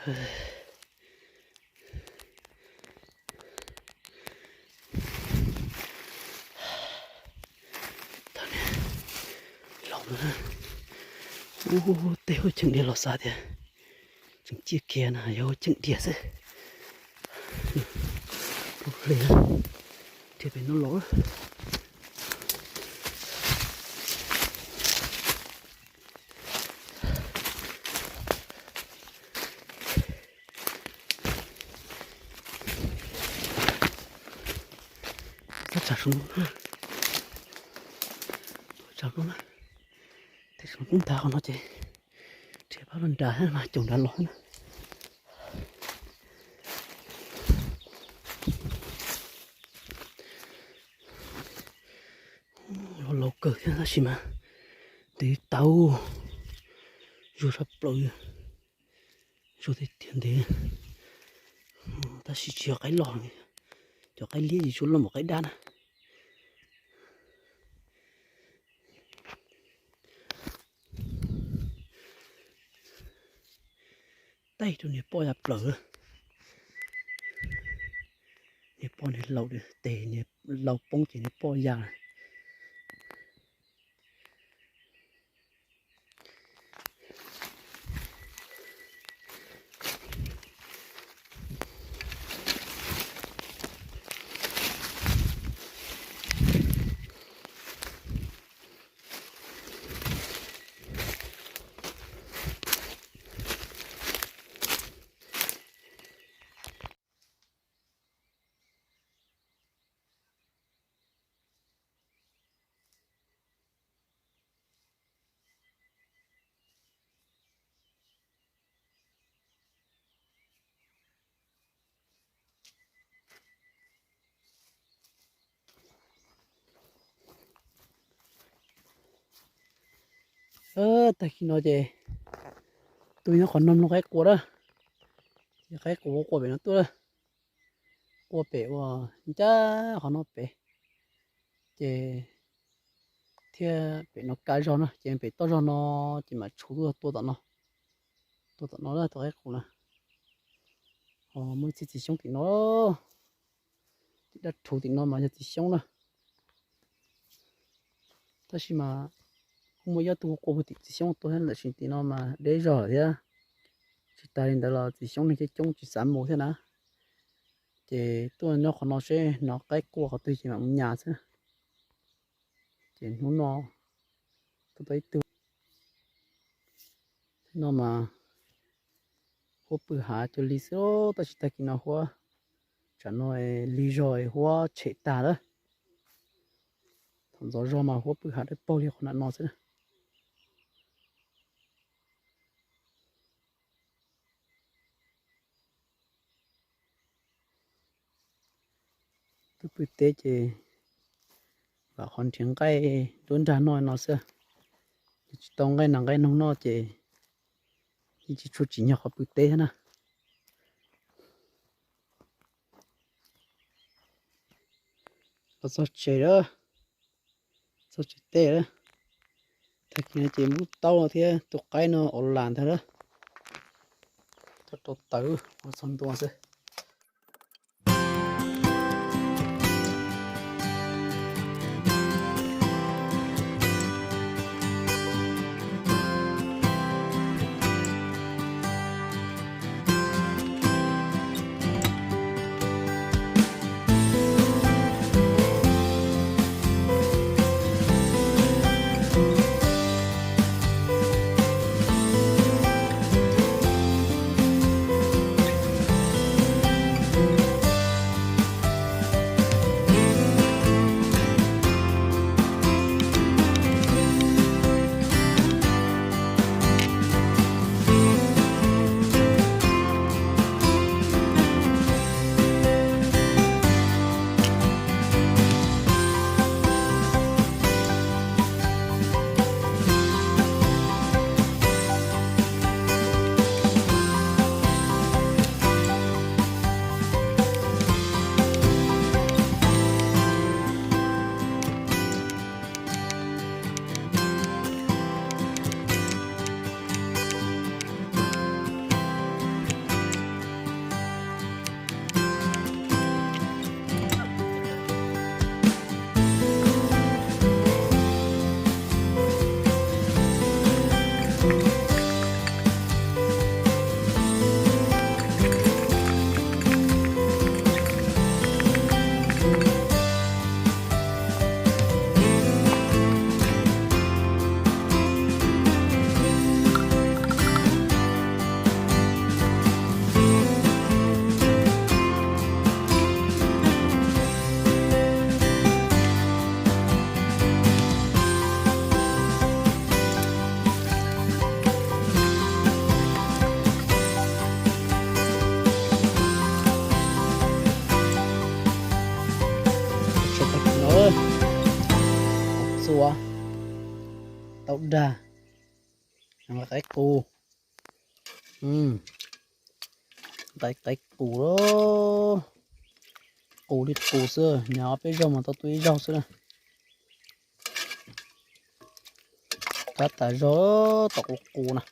Ub, tej hauv cheem dias los xav tias tseem ciaj kiag na, yog hauv cheem dias xwb. Dhia pem no los. Txhob tsav saum no, tsav no na, tej saum no ntag qhov no ces dhia pab los nrad mas caum nrad los na. Laus kawg thiab tab sis mas ntev tau, zuag sab plaws, zuag tiag tiag ntev, tab sis tsis yog qaib loj, cov qaib liab tsis tshua loj npaum qaib dab na. Taij rau niag poj ya plaws, niag poj niag laus tes niag laus poob ces niag poj ya. Tag kis no ces tuaj nyob qhov no mloog qaib qua lawm, ces qaib qua qua pem no tuaj lawm, qua pem ua ncaj qhov no pem, ces thiab pem no kaj zog na, ces pem toj zog no ces mam tshuv tuaj tua tom no, tua tom no lawm tus qaib qua na. Ho muaj ib txhia txiv xyoob tim no, tim dab rhuv tim no mas yog txiv xyoob na. Tab sis mas kuj muaj ib ob tug qua puag tim txiv xyoob tuaj thiab, tab sis tim no mas deb zog lawm thiab. Tsis tas li ntawd los txiv xyoob neeg coob coob tsis xav mus thiab na. Ces tuaj nyob qhov no seb hnov qaib qua qhov twg ces mam mus nyas xwb. Ces hnub no tuaj tau ib tug. Thaum no mas huab pw hav cuag li xwb, tab sis tag kis no huab, tsam no lig zog huab tshem tag lawm. Thaum ntxov zog mas huab pw hav dawb paug li qhov nram no xwb. Twb pw teb ces vam qhov nrhiav nqaij nruab nrag noj no xwb. Yog tsis tau nqaij nas nqaij noog noj ces yeej tsis tshua tsim nyog qhov pw teb thiab na. Los txog tsev lawm, txog tsev teb lawm. Tag kis no ces muab taub thiab tus qaib no ua las ntag lawm. Txog rau tawv ua txog ntua xwb. txua, tau dag, nqa qaib qus, nqa qaib qus, qus li qus xwb, nyob peb zaug mas tau tu ib zaug xwb na. Qab tas zog, tau qus qus na.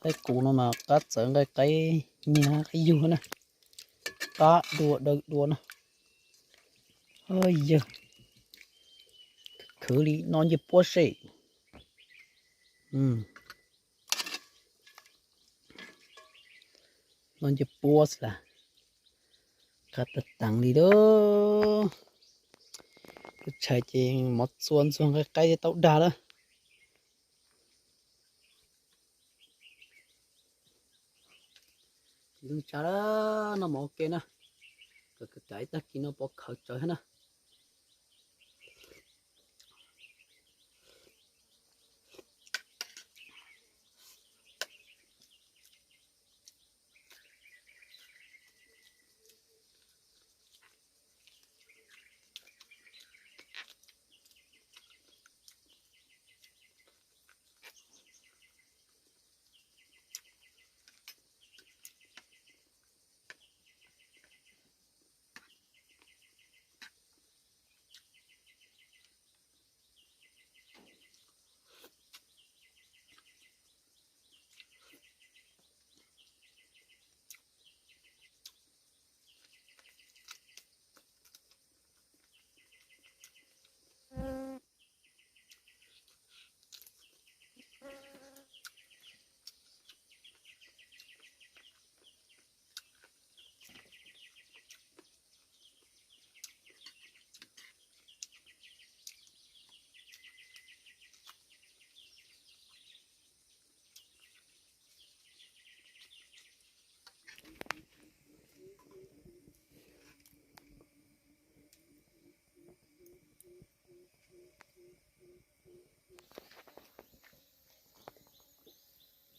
Qaib qus no mas qab txawv nqaij qaib nyiag qaib yug na. Qab dua daw dua na. Yawg, khwv li no nce puab seb. No nce puab xwb las. Qab tas teev li lawm. Lub tshais ces mov txua ntxuag nqaij qaib tau dag lawm. Tsis zoo tsa lawm, noj mov ua ke na. Kom kav ib tag kis no pov khawv tsawv thiab na.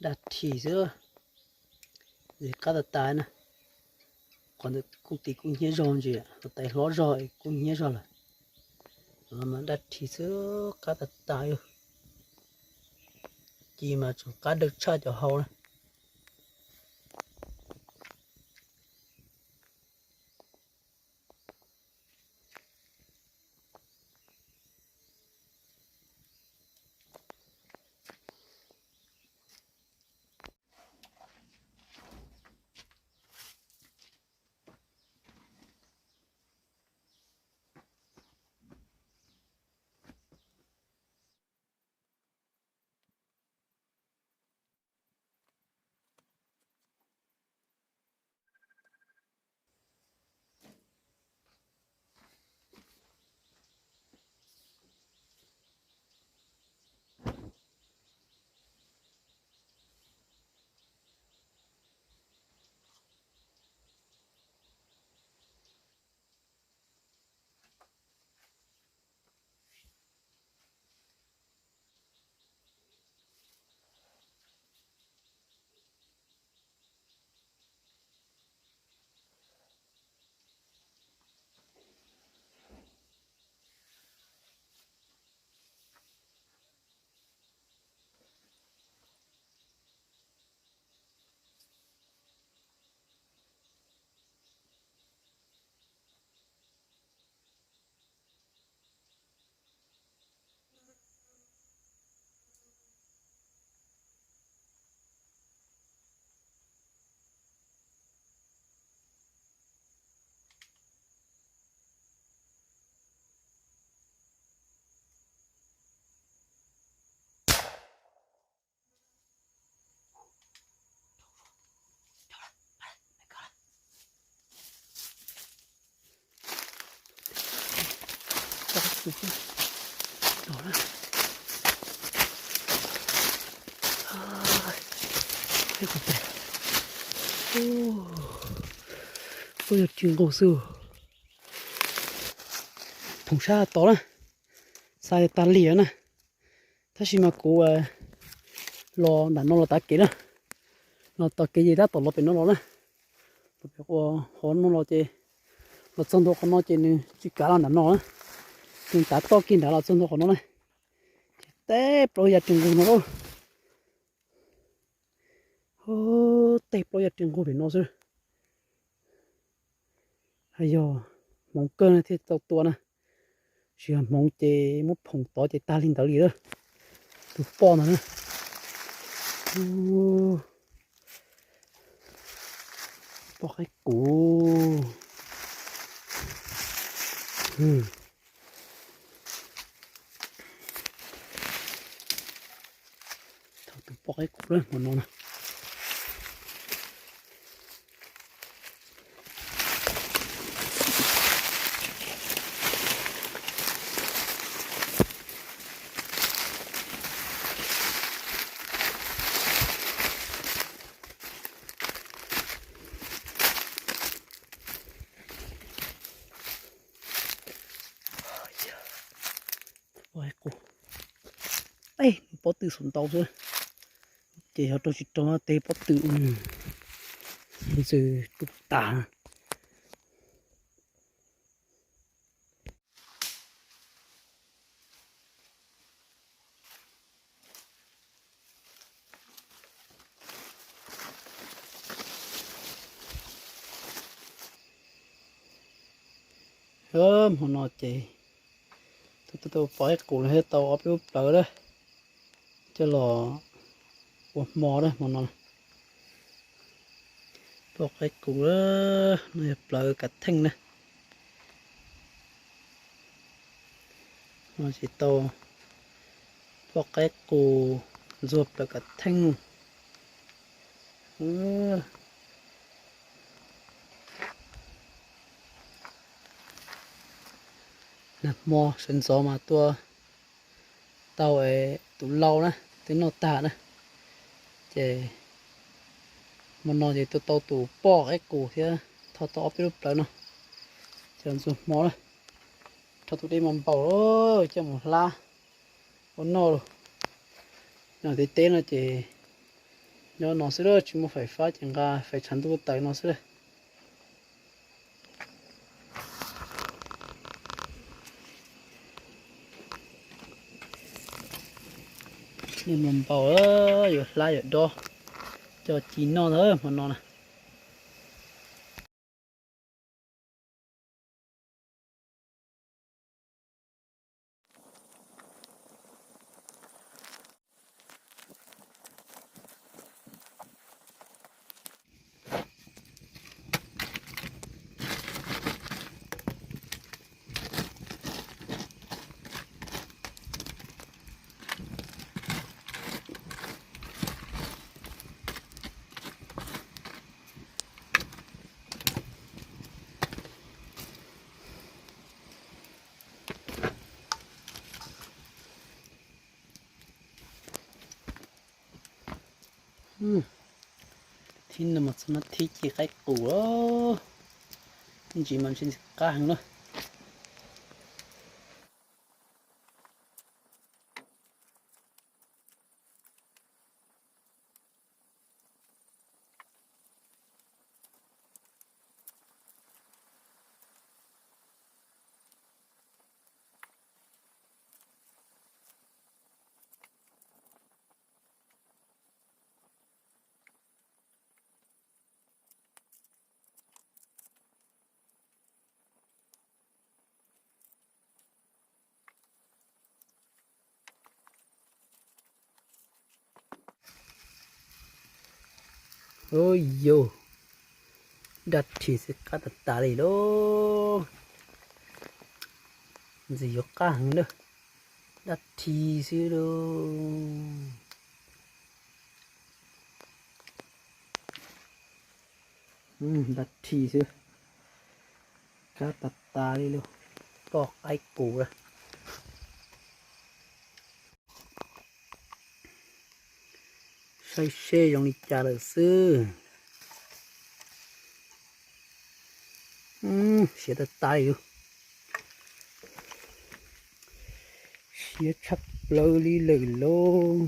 Daj rhi xwb, qab tas tas na. Qhov ntawd kuj tis kuj hnyiab zog ntsis, qhov tais hlob zog kuj hnyiab zog lawm. Daj rhi xwb, qab tas tas li. Ci mas tseem qab dawb tshaj cov hau na. Ua yog ris nqus xwb. Phoom sab tod na, xa tag li na. Tab sis mas kuv los nram no los tav kev na. Los tav kev ces tab tom los pem no los na. Los pem qhov no los ces, los txog ntua qhov no ces nws tsis kav los nram no na. Nws tav toj kiag nrad los txog ntua qhov no na, ces tej plaub yav ris nqug no, tej plaub yav ris nqug pem no xwb. Yog hmoov kawg na thiaj tau tua na, tsis yog hmoov ces muab phoom tod ces tag li ntawd li lawm. Tus poj ntag na, poj qaib qus. Thaum tus poj qaib qus lawm hmo no na. Pob tw, pob tw saum ntau xwb, ces yog raug tsis raug no tej pob tw ntxws rau tas. Hmo no ces tus, tus, tus poj qaib qus los thiaj tau ob peb lub plawv lawm, coj los ua hmo lawm hmo no. Poj qaib qus lawm, no yog plawv kav theej na. No ces tau poj qaib qus ntxuag plawv kav theej. Nag hmo sawv ntxov mas tua tau tus lau na, twb noj tag na. Ces hmo no ces tua tau tus poj qaib qus thiab, thauj tau ob peb lub plawv no, coj ntxuag hmo na. Rho tus dej mas npaum coj mus hlab ua noj lauj. Nyob teb teb no ces nyob no xwb lawm, tsis muaj fais fab ces nqa fais tshav ntuj taws no xwb lawm. Dej mas npaum, yuav hlab yuav dob coj ci noj ntag hmo no na. Thib no mas txog no thib ci qaib qus, ntsis mas ntsis qab heev na. Ub yus, dab rhi xwb qab tas tas li lauj. Ntxim yuav qab heev na, dab rhi xwb lauj. Dab rhi xwb, qab tas tas li lauj. Poj qaib qus lawm. Saib seb zoo li cas lawm xwb. Siav tas tas li lauj. Siav tshaj plaws li lawm lauj.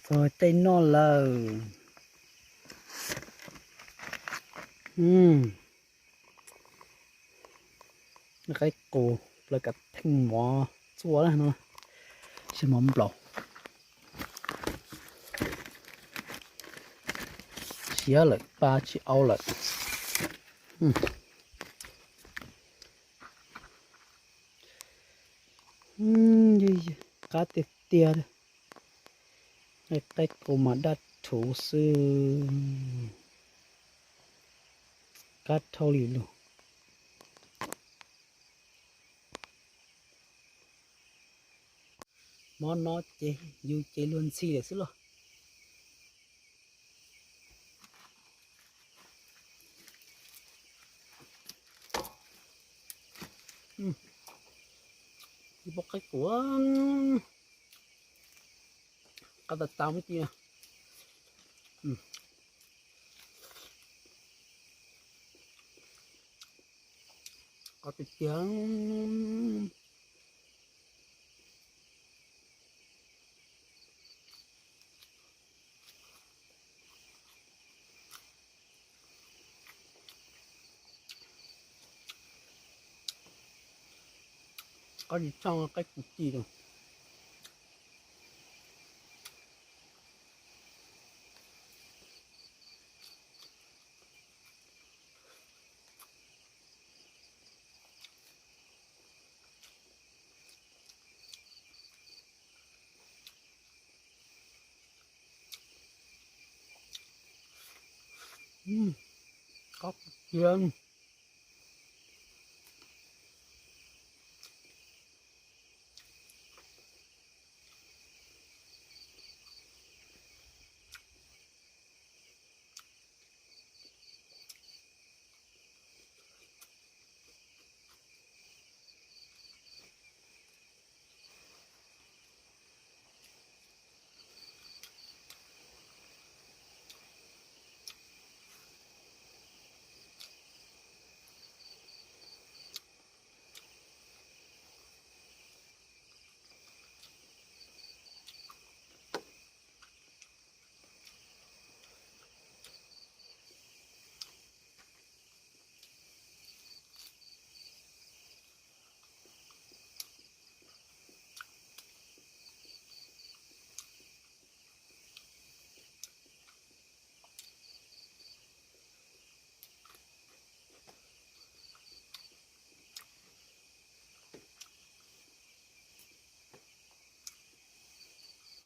Txog tej noj lawm. Qaib qus. plaws kav theej mov txua no, tsis mov nplaum. Siav lawm, pa tsis au lawm. Qab tiag tiag. Qaib qus mas daj rhuv xwb, qab dhau li lug. Hmo no ces yus ces luag ntxhi lawm xwb los. Pom qaib qus, qab tas tas muab ci. Qab tiag tiag. Qab tsis tshaj qaib qus ci lawm. Qab tiag.